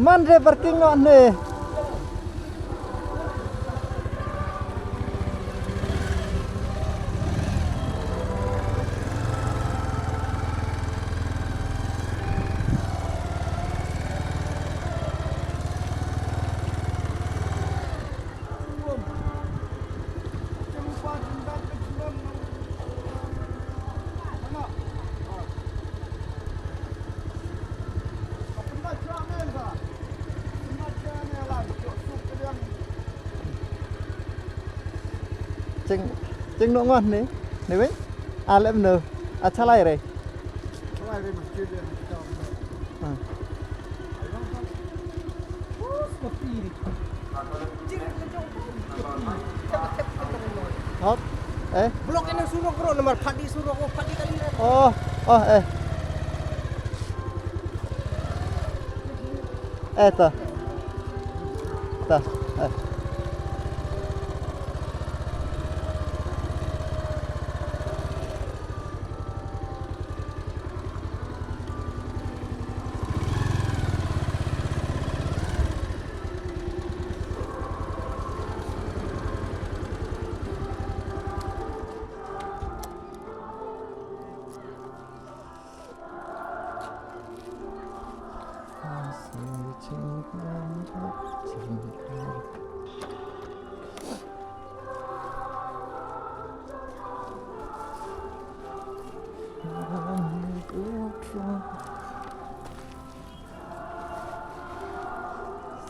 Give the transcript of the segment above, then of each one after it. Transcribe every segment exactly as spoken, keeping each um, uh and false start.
Man re parking noh ne. Ching, ching no ngon ni, ni wei? A lem no, a chalai re. Chalai re ma chir de. Ah. Hop, eh. Blok ina surok bro, nomor phadi surok, oh, phadi kali na. Oh, oh, eh. Eh, ta. Ta, eh.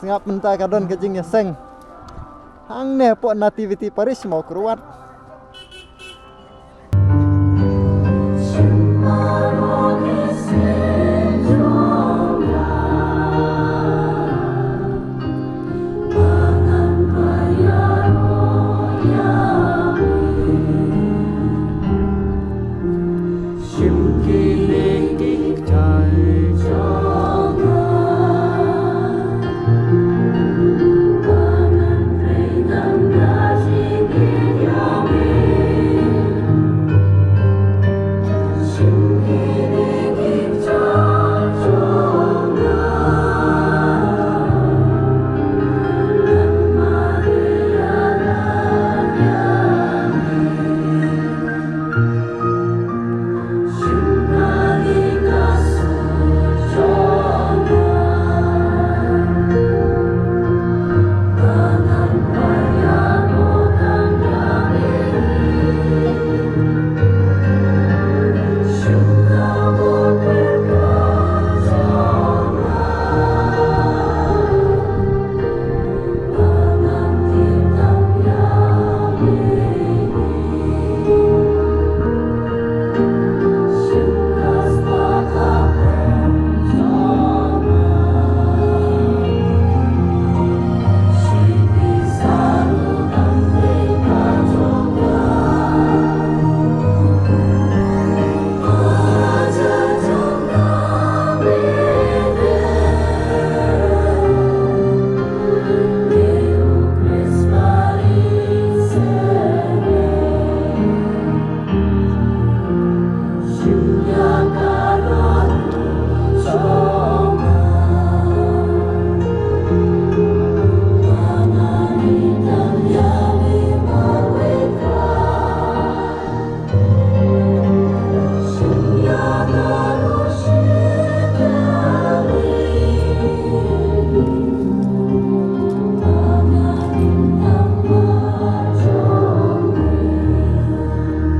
Sngap mynta ka don ka jingïaseng hangne hapoh Nativity Parish Mawkyrwat.